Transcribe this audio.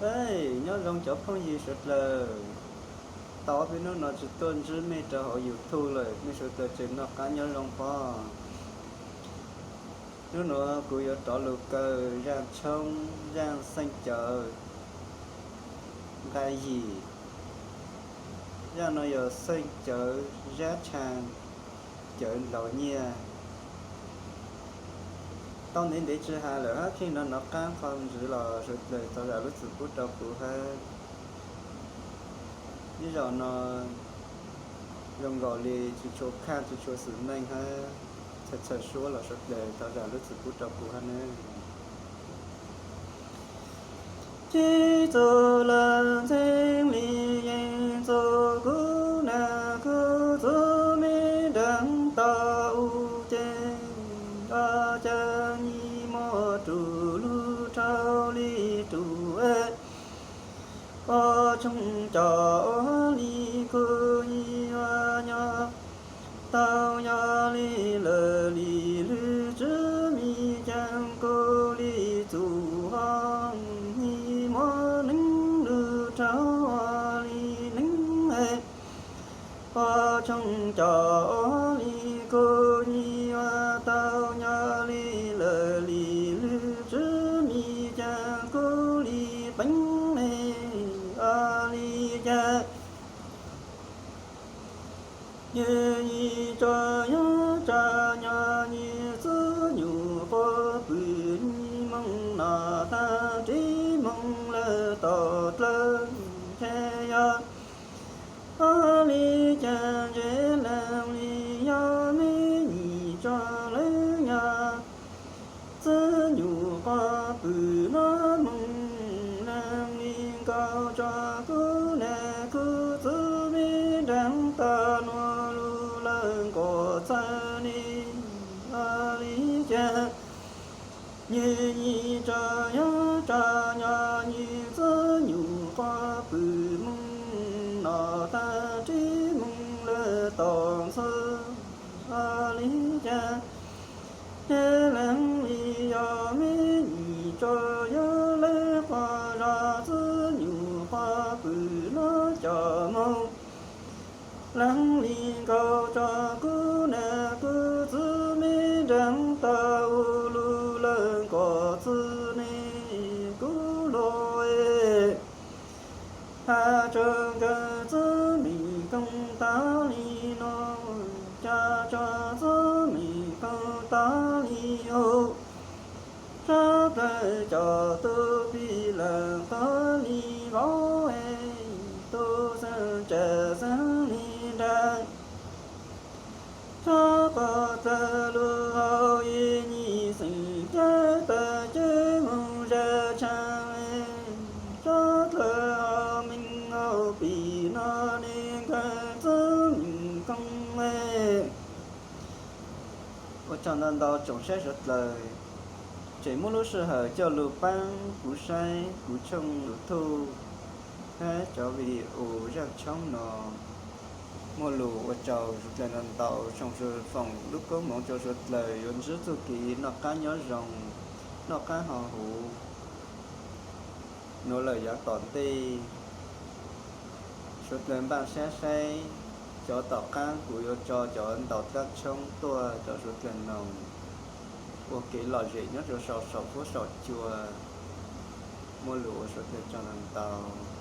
Ej, nyob zoo cov phooj ywg suav dlawg. Tau ob peb hnub no tsis tuaj ntsib mej rau hauv YouTube lawm, mej suav dlawg tseem noj qab nyob zoo pob? Hnub nuav kuv yuav rov lug kaw zaaj tshoob, zaaj xeej cawv nqai yim. Zaaj no yog xeej cawv zab tshee, cawv ndlaus nyiaj. Tau ntev ntev tsis has lawm hab, kheej nov nov qaab qhov ntawd los suav dlawg thov zam lub txim pub rau kuv hab. Ib zaug no zoo nkaus li tsis tshua khaj tsis tshua xwm neej hab, txhawj txhawj suab los suav dlawg thov zam lub txim pub rau kuv hab nawb. Ces txug lawm ntxeev li yeej txug kuv nag kuv txwv me nraag tau u ces, o cas nyias muaj rus lug rau li rus es, ua tshoob cov ua li kuv nyias nyob tau nyob li lawm li lwm tswv mi caag kuv li txuj hov nyias muab neeb lug rau ua li neeb es, ua tshoob cov ua li kuv nyias tau nyob li lawm li lwm tswv mi caag kuv li teeb ne, ua li caag nyias nyias tso yog tsa nyob nyias txwv nyuam quas pwm nyias moog noj taag tib moog lawm tom dlawg ces yog, ua li caag ntshe leej li yog mej nyias tso lawv nyob txwv nyuam quas pwm noj moog leej li nkaus tso kuv nag kuv txwv me nraag tau nuav lug lawm nkaus txhawv li, ua li caag nyias nyias tso yog tsa nyob nyias txwv nyuam quas pwm moog noj taag tib moog lawm tom ntxwv, ua li caag ntshe leej li yog mej nyias tso yog lawv quas zog txwv nyuam quas pwm noj cov moog leej li nkaus tso kuv nag kuv txwv me nraag tau u lug lawm nkaus txhawv ne, kuv luag has tso kawg txwv mej koog tag li nuav, ca tso txwv mej koog tag li hov, sab plawg cov tub pig lawm qhov li vauv es, tub xeeb tsam xeeb li nraag, sab qhov plawg lug hauv yej nyias xeem cav tawm cev moog zag tshee, sab dlawg hauv meej hauv pim no ne kawg txwv mej koog es. Ua tsaug ntau ntau tsoom saib suav dlawg, tseem muaj lub sij hawm coj lug paab kuv saib kuv channel YouTube hab cov video zaaj tshoob no. Muaj lus ua tsaug suav dlawg ntau ntau, zoo foom lub koob moov rua suav dlawg yuav ntsib txuj kev noj qab nyob zoo, noj qab haus huv nuav lawm yaav tom ntej. Suav dlawg npaj sab saib cov tom qaab kuv yuav tso cov ntaus dlaab tshoob tuaj rau suav dlawg noog ua kev lom zem nyob rua sau saum huab saum cua. Muaj lus ua suav dlawg tsaug ntau ntau.